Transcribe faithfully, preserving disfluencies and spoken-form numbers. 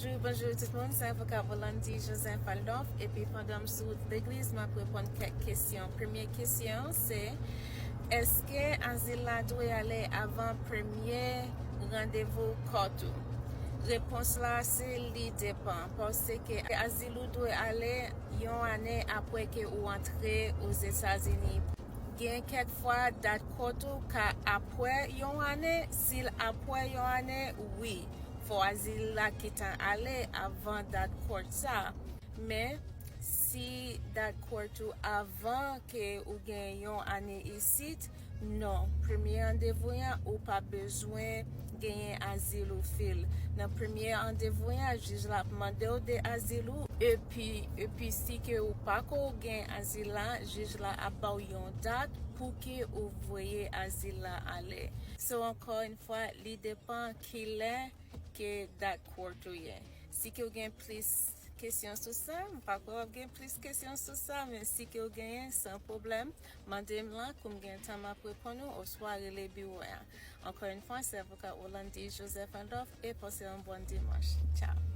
Bonjou, bonjou tout moun, se avoka Rolandi Joseph Aldorf, epi pandan m sou wout legliz, m ap reponn kèk kesyon. Premye kesyon se, èske azil la dwe ale avan premye randevou kòt ou? Repons la se li depan, paske azil ou dwe ale yon ane apre ke ou antre Ozetazini. Gen kèk fwa dat kòt ou ka apre yon ane, si l apre yon ane, wi, fò azil la gentan ale avan dat kòt sa. Men, si dat kòt ou avan ke ou gen yon ane isit, non, premye randevou an ou pa bezwen genyen azil ou fil. Nan premye randevou an, jij la ap mande w de azil ou, epi, epi si ke ou pako gen azil la, jij la ap ba w yon dat pou ke ou voye azil la ale. So, ankò yon fwa, li depan kilè ke dat kòt ou ye. Si ke w gen plis kesyon sou sa, m pa kwè w ap gen plis kesyon sou sa, men si ke w genyen, san pwoblèm, mande m la, kou m gen tan m ap reponn ou, oswa rele biwo a. Ankò yon fwa, se avoka Rolandi Joseph Aldorf, e pase yon bon dimanch. Tchao.